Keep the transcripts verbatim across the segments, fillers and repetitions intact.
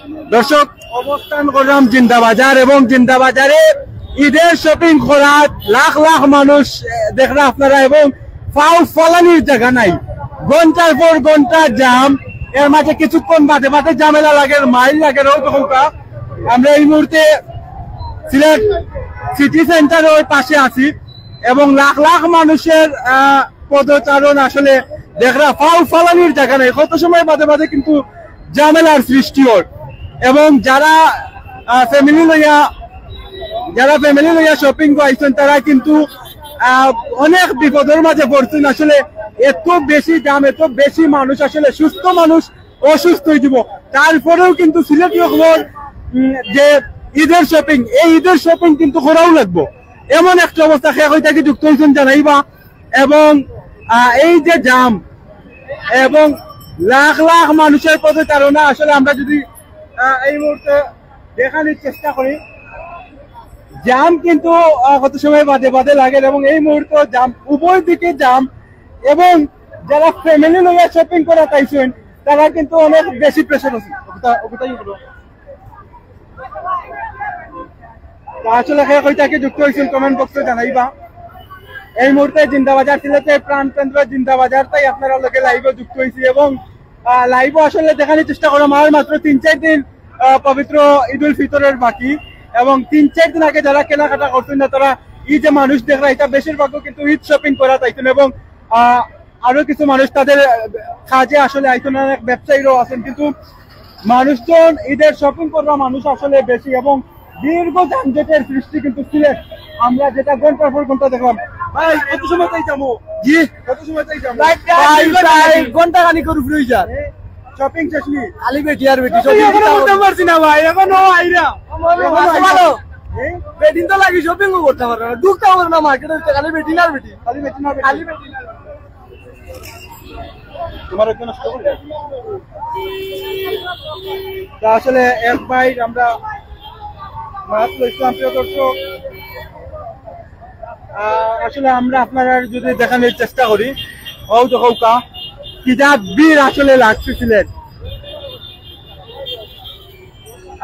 দর্শক, অবস্থান করলাম জিন্দাবাজার এবং জিন্দাবাজারে ঈদের শপিং করাত লাখ লাখ মানুষ, আহ, দেখরা আপনারা, এবং পাও ফালানির জাগা নাই, ঘন্টার পর ঘন্টা জাম। এর মাঝে কিছুক্ষণ বাদে বাদে ঝামেলা লাগের, মাইল লাগের। অউ দেখউক্কা, আমরা এই মুহূর্তে সিলেট সিটি সেন্টারর পাশে আছি এবং লাখ লাখ মানুষের, আহ, পদচারণ আসলে দেখরা, পাও ফালানির জাগা নাই। কত সময় বাদে বাদে কিন্তু ঝামেলার সৃষ্টি অর। এবং যারা, আহ, ফ্যামিলি লইয়া, যারা ফ্যামিলি লইয়া শপিং আইছইন, তারা কিন্তু, আহ, অনেক বিপদর মাঝে পড়ছইন। আসলে এত বেশি দাম, এত বেশি মানুষ, আসলে সুস্থ মানুষ অসুস্থ অই যিবো। তারপরেও কিন্তু সিলেটি অকলর, উম, যে ঈদের শপিং, এই ঈদের শপিং কিন্তু করাউ লাগবো। এমন একটা অবস্থা, কে কই থাকি যুক্ত অইছইন জানাইবা। এবং, আহ, এই যে জাম এবং লাখ লাখ মানুষের পদচারণা, আসলে আমরা যদি, আহ, এই মুহূর্তে দেখানির চেষ্টা করি, জাম কিন্তু, আহ, কত সময় বাদে বাদে লাগের এবং এই মুহূর্তে জাম, উভয় দিকে জাম। এবং যারা ফ্যামিলি লইয়া শপিং করাত আইছইন, তারা কিন্তু অনেক বেশি প্রেশার আছে। ওটা, ওটাই বলো। তা আসলে কে কই থাকি যুক্ত অইছইন, কমেন্ট বক্সে জানাইবা। এই মুহূর্তে জিন্দাবাজার সিলেটের প্রাণকেন্দ্র জিন্দাবাজার তাই আপনারার লগে লাইভে যুক্ত অইছি এবং, আহ, লাইভে আসলে দেখানির চেষ্টা করলাম, আর মাত্র তিন চার দিন, আহ, পবিত্র ঈদ উল ফিতরের বাকি। এবং তিন চার দিন আগে যারা কেনাকাটা করছইন না, তারা এই যে মানুষ দেখরা, এটা বেশিরভাগও কিন্তু ঈদ শপিং করাত আইছইন। এবং, আহ, আরো কিছু মানুষ তাদের, আহ, কাজে আসলে আইছইন, অনেক ব্যবসায়ীরাও আছইন, কিন্তু মানুষজন, ঈদের শপিং করা মানুষ আসলে বেশি এবং দীর্ঘ যানজটের সৃষ্টি কিন্তু সিলেট। আমরা যেটা ঘন্টার পর ঘন্টা দেখলাম। ভাই, কত সময় তাই যাবো? জি। কত সময় তাই যাবো? ভাই, প্রায় ঘন্টা খানিক করে ঘুরে যায়। শপিং শেষ নি? খালি বেটি আর বেটি, শপিং করতে পারছি না ভাই, এখনো আইরা। ভালো। বেটিন তো লাগি শপিং ও করতে পারে না, ঢুকতে পারে না মার্কেটে, খালি বেটি না বেটি। খালি বেটি না বেটি। খালি বেটি না বেটি। তোমার একজন নষ্ট করবে। তা আসলে এক ভাই আমরা মাছ লইছিলাম, প্রিয় দর্শক। আহ, আসলে আমরা আপনারারে যদি দেখানির চেষ্টা করি, অউ দেখউক্কা, কি জাত ভিড় আসলে লাগছে সিলেট।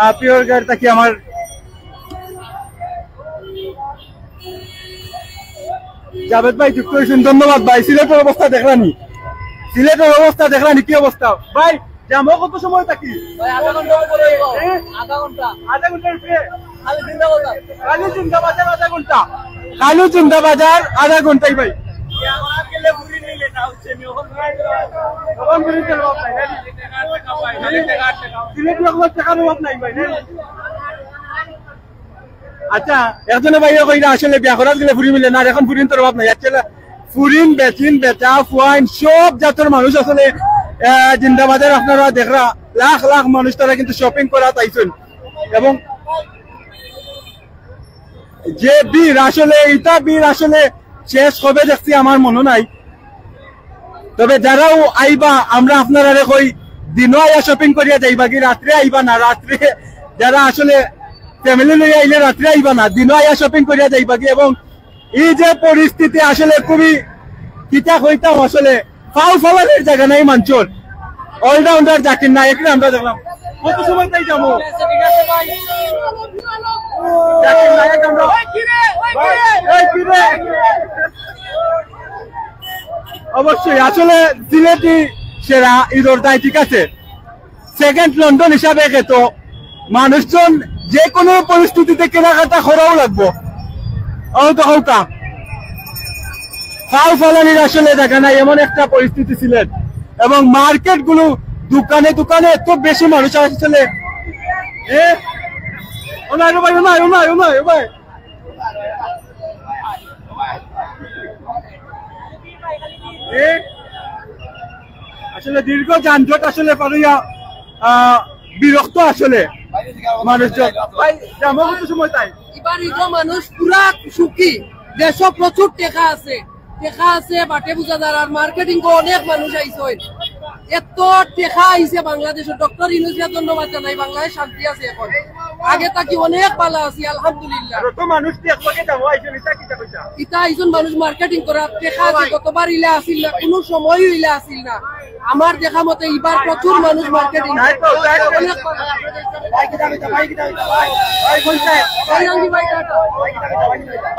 আহ, পিওর গাড়ি থাকি আমার জাভেদ ভাই যুক্ত অইছইন, ধন্যবাদ ভাই। সিলেটর অবস্থা দেখরা নি? সিলেটর অবস্থা দেখরা নি? কি অবস্থা ভাই? জামো কত সময় থাকি? ভাই, আধা ঘন্টা উপরে অইবো। হ্যাঁ? আধা ঘন্টা। আধা ঘন্টার উপরে? খালি জিন্দাবাজার। খালি জিন্দাবাজার আধা ঘন্টা। খালি জিন্দাবাজার আধা ঘন্টাই ভাই। এখন আর গেলে ঘুরি নিলে না হচ্ছে, আমি এখন ঘুরি নিলে না। এখন ঘুরি নিলে না। সিলেটি অকলর টেকার অভাব নাই ভাই, না? আচ্ছা, একজনে ভাইয়ে কইরা আসলে বিয়া করাত গেলে ফুরি মিলে না, আর এখন ফুরিন্তর অভাব নাই। আসলে ফুরিন, বেটিন, বেটা, ফুয়াইন সব জাতর মানুষ আসলে, আহ, জিন্দাবাজার আপনারা দেখরা, লাখ লাখ মানুষ তারা কিন্তু শপিং করাত আইছইন। এবং যে ভিড় আসলে, ইটা ভিড় আসলে শেষ কবে দেখছি আমার মনো নাই। তবে যারাও আইবা, আমরা আপনারারে কই, দিনো আইয়া শপিং করিয়া যাইবা কি, রাত্রে আইবা না। রাত্রে যারা আসলে ফ্যামিলি লইয়া আইলে রাত্রে আইবা না, দিনো আইয়া শপিং করিয়া যাইবা কি। এবং এই যে পরিস্থিতি আসলে খুবই, কিতা কইতাম আসলে, পাও ফালানির জাগা নাই মানষর। অলরাউন্ডার জাকির নায়েকরে আমরা দেখলাম। কত সময় তাই যাবো? জাকির নায়েক আমরা, এই কিরে? অবশ্যই আসলে সিলেটি সেরা ইদর দায়, ঠিক আছে? সেকেন্ড লন্ডন হিসাবে খ্যাত। মানুষজন যে কোনো পরিস্থিতিতে কেনাকাটা করাও লাগবো। অউ তো হউতা। পাও ফালানির আসলে জাগা নাই, এমন একটা পরিস্থিতি সিলেট। এবং মার্কেট গুলো, দোকানে দোকানে এত বেশি মানুষ আসলে। এ? ও নাই রে ভাই, ও নাই, ও নাই, ও নাই, ও ভাই। এ? আসলে দীর্ঘ যানজট আসলে পার অইয়া, আহ, বিরক্ত আসলে মানুষজন। ভাই, জামো কত সময় তাই? এবার ইগো মানুষ পুরা সুখী, দেশো প্রচুর টেকা আছে, টেকা আছে, বাটে বুঝা যার, আর মার্কেটিং অনেক মানুষ আইছে, এত টেকা আইছে বাংলাদেশো। ডক্টর ইউনূসরে ধন্যবাদ জানাই, বাংলাদেশ শান্তি আছে এখন। আগে থাকি অনেক ভালা আছি, আলহামদুলিল্লাহ। আর অত মানুষ দেখবাকে যাবো, আইসো, ইতা কিতা কইতা? ইতা আইজন মানুষ মার্কেটিং করা, দেখা আছে, গতবার ইলা আছিল না, কোনো সময় ইলা আছিল না। আমার দেখা মতে ইবার প্রচুর মানুষ মার্কেটিং।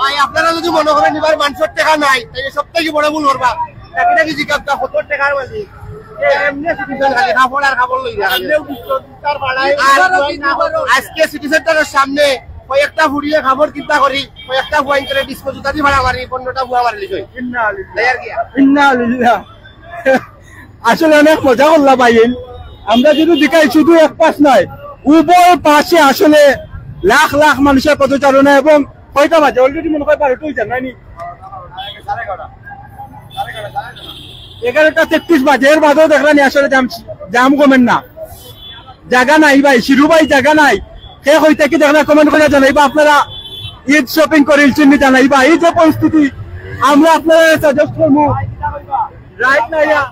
ভাই, আপনারা যদি মনে করেন ইবার মানুষর টেকা নাই, তাইলে সব থাকি বড় ভুল করবা। তাকে নাকি জিজ্ঞাসা কত টেকার মালিক? এ, এমনি সিটিজেন খালি কাপড় আর কাপড় লইয়া খালি। আর আজকে সিটি সেন্টারের সামনে কয়েকটা ফুড়িয়ে কাপড় কিনতা করি, কয়েকটা ফুয়াইন করে ডিস্কো জুতা দি ভাড়া মারি, পনেরোটা ফুয়া মারি লিখই। ইন্না লিল্লাহ। তাই আর কি? ইন্না লিল্লাহ। আসলে অনেক মজা করলা ভাই। আমরা যদি দেখাই শুধু এক পাশ নয়, উভয় পাশে আসলে লাখ লাখ মানুষের পদচারণা। এবং কয়টা বাজে? Already মনে হয় বারোটা হয়ে যায়, নাইনি? এগারোটা তেত্রিশ বাজে, এর বাদেও দেখলাম আসলে জাম, জাম কমের না। জাগা নাই ভাই, শিরু ভাই জাগা নাই। কে কই থাকি দেখলা কমেন্ট করে জানাইবা আপনারা। ঈদ শপিং করিলছেন নি জানাইবা। এই যে পরিস্থিতি, আমরা আপনারা সাজেস্ট করবো। রাইট না ইয়া?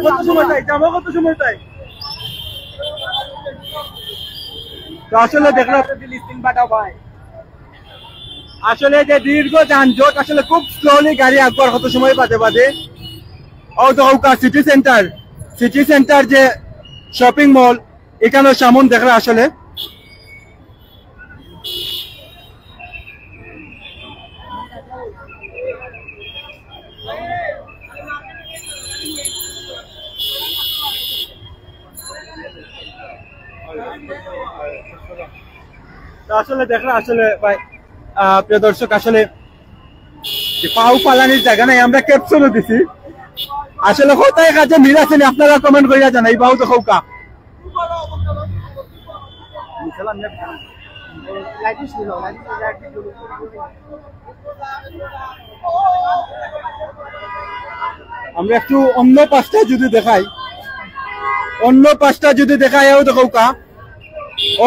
কত সময় তাই? জামা কত সময় তাই? তো আসলে দেখলাম লিস্টিং পাঠাও ভাই। আসলে যে দীর্ঘ যানজট, আসলে খুব স্লোলি গাড়ি আগুয়ার কত সময় বাদে বাদে। ও তো হউকা সিটি সেন্টার, সিটি সেন্টার যে শপিং মল, এখানেও সামন দেখরা আসলে। তো আসলে দেখরা আসলে ভাই, আহ, প্রিয় দর্শক, আসলে যে পাও ফালানির জাগা নাই, আমরা ক্যাপশনও দিছি। আসলে কোথায় কাজে মিল আছে নি, আপনারা কমেন্ট করিয়া জানাই, পাও তো খৌকা। আমরা একটু অন্য পাশটা যদি দেখাই, অন্য পাশটা যদি দেখাই, ও দেখো কা,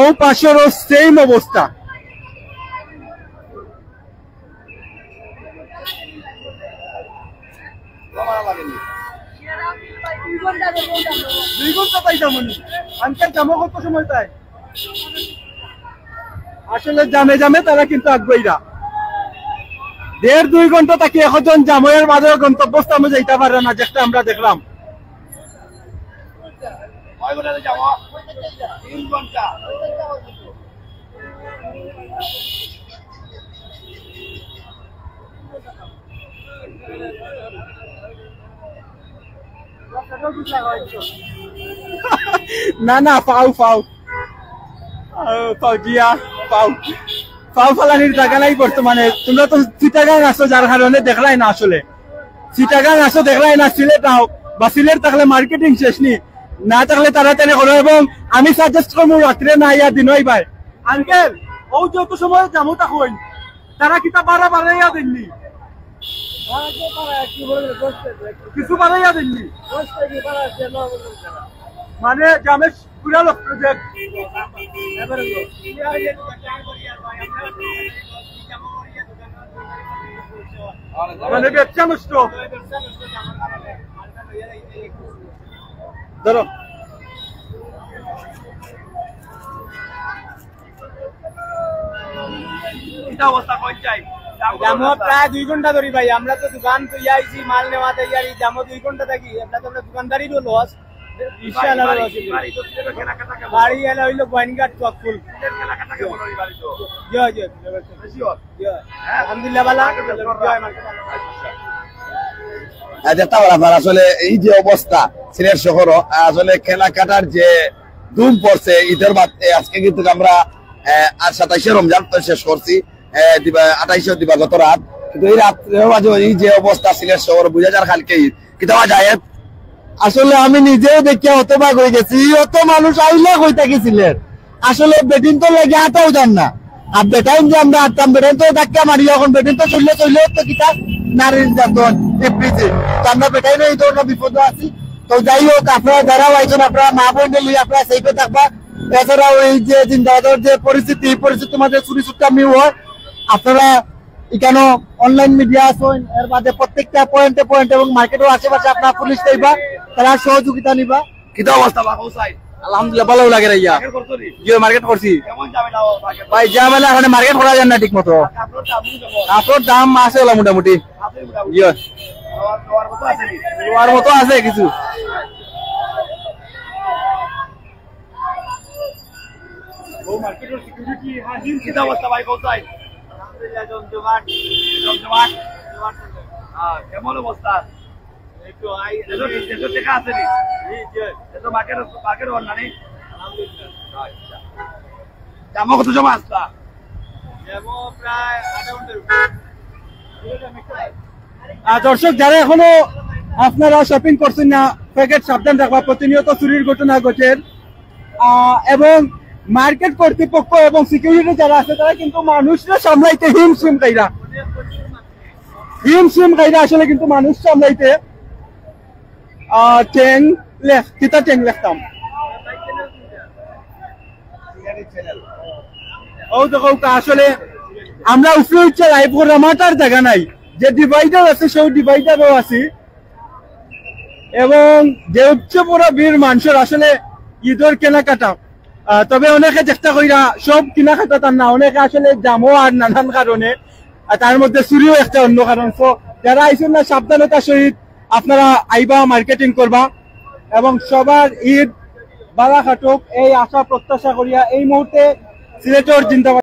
ও পাশেরও সেম অবস্থা। দুই ঘন্টা পাইতাম উনি। আঙ্কেল, জামো কত সময় তাই? আসলে জামে জামে তারা কিন্তু আগুয়াইরা। দেড় দুই ঘন্টা থাকি এখন জাময়ের মাঝে গন্তব্যস্থানে যাইতা পারে না, যেটা আমরা দেখলাম। তিন ঘন্টা। না, না, ফাও, ফাও। আহ, ফাও দিয়া, ফাও। ফাও ফালানির জাগা নাই বর্তমানে। তোমরা তো চিটাগাং আছো, যার কারণে দেখলাই না আসলে। চিটাগাং আছো, দেখলাই না, সিলেট আও। বা সিলেট থাকলে মার্কেটিং শেষ নি। না থাকলে তাড়াতাড়ি করো। এবং আমি সাজেস্ট করবো রাত্রে না আইয়া দিনই ভাই। আঙ্কেল, ও যত সময় জামো থাকইন, তারা কিতা বাড়া বাড়াইয়া দেননি? কিছু বাড়াইয়া দেননি? মানে জামে পুরা লোক প্রজেক্ট। মানে ব্যবসা নষ্ট। ধরো। কিতা অবস্থা, কই যাই? জামো প্রায় দুই ঘন্টা ধরি ভাই, আমরা তো দোকান তো ইয়াইছি, মাল নেওয়া তো ইয়ার, এই জামো দুই ঘন্টা থাকি, আমরা তো আমরা দোকানদারি তো লস। ইনশাআল্লাহ বাড়ি, লস হইব। বাড়ি তো ছিল কেনাকাটা কেমন? বাড়ি এলা হইলো গোয়াইনঘাট চকফুল। কেনাকাটা কেমন ওই বাড়ি তো? জি, জি। বেশি হয়? জি। হ্যাঁ? আলহামদুলিল্লাহ, ভালো। আচ্ছা। আচ্ছা, তা বলা আপনার আসলে এই যে অবস্থা সিলেট শহর, আসলে কেনাকাটার যে ধুম পড়ছে ঈদের বাদ, এ, আজকে কিন্তু আমরা, এ, আর সাতাইশে রমজান তো শেষ করছি, এ, দিবা-, আঠাইশে দিবাগত রাত, কিন্তু এই রাত্রে মাঝে এই যে অবস্থা সিলেট শহর, বুঝা যার কালকে ঈদ, কিতা বা জায়েদ? আসলে আমি নিজেও দেখিয়া হতবাক হয়ে গেছি, অত মানুষ আইলা কই থাকি সিলেট। আসলে বেটিন তো লাগে আটাও যান না, আর বেটাইন যে আমরা আটতাম, বেটাইন তো ধাক্কা মারি, এখন বেটিন তো চললে চললে তো কিতা নারী নির্যাতন, ইফটিজিং। তো আমরা বেটাইন এই ধরনের বিপদে আছি। তো যাই হোক, আপনারা যারা আইছেন, আপনারা মা বোনদের লই আপনারা সেফে থাকবা। এছাড়াও এই যে জিন্দাবাদর যে পরিস্থিতি, এই পরিস্থিতির মাঝে চুরি চুট্টা মিউ হয়, আপনারা এখানে অনলাইন মিডিয়া আছেন, এর বাদে প্রত্যেকটা পয়েন্টে পয়েন্ট এবং মার্কেটের আশেপাশে আপনারা পুলিশ পাইবা, তারা সহযোগিতা নিবা। কিতা অবস্থা বা, কোন সাইড? আলহামদুলিল্লাহ, ভালা লাগে রে ইয়া। মার্কেট করছো নি? জি, মার্কেট করছি। কেমন ঝামেলা ও মার্কেট? ভাই, ঝামেলা, অখানে মার্কেট করা যায় না ঠিক মতো। কাপড়র দাম কেমন? কাপড়র দাম আছে ওলা মোটামুটি। আছে মোটামুটি। জি। নেওয়ার, নেওয়ার মতো আছে নি? নেওয়ার মতো আছে কিছু। ও মার্কেটর সিকিউরিটি, হ্যাঁ, দিন কিতা অবস্থা ভাই, কোথায়? আলহামদুলিল্লাহ, জমজমাট। জমজমাট? জমজমাট চলে। হ্যাঁ, কেমন অবস্থা? এই তো, আই, এত, এত টাকা আছে নি? জি, জি। এত মার্কেট, মার্কেট অর না নি? আলহামদুলিল্লাহ। আচ্ছা। জামো কত জমা আসলা? জামো প্রায় আধা ঘন্টার উপরে। আহ, দর্শক, যারা এখনো আপনারা শপিং করছেন না, প্যাকেট সাবধান রাখবা, প্রতিনিয়ত চুরির ঘটনা ঘটের। আহ, এবং মার্কেট কর্তৃপক্ষ এবং সিকিউরিটি যারা আছে, তারা কিন্তু মানুষরে সামলাইতে হিমশিম খাইরা, হিমশিম খাইরা আসলে কিন্তু মানুষ সামলাইতে। আহ, টেং লেখ, কিতা টেং লেখতাম? ও তো কউকা, আসলে আমরা উপরে উঠে লাইভ করার মাথার জাগা নাই, যে ডিভাইডার আছে, সেই ডিভাইডারও আছি। এবং যে উচ্চ পুরা ভিড় মানুষর আসলে ঈদর কেনাকাটা, আহ, তবে অনেকে চেষ্টা কইরা সব কেনাকাটা তার না, অনেকে আসলে জামও আর নানান কারণে, আর তার মধ্যে চুরিও একটা অন্য কারণ। তো যারা আইছেন না, সাবধানতার সহিত আপনারা আইবা, মার্কেটিং করবা, এবং সবার ঈদ বালা কাটুক, এই আশা প্রত্যাশা করিয়া এই মুহূর্তে সিলেটর জিন্দাবাদ।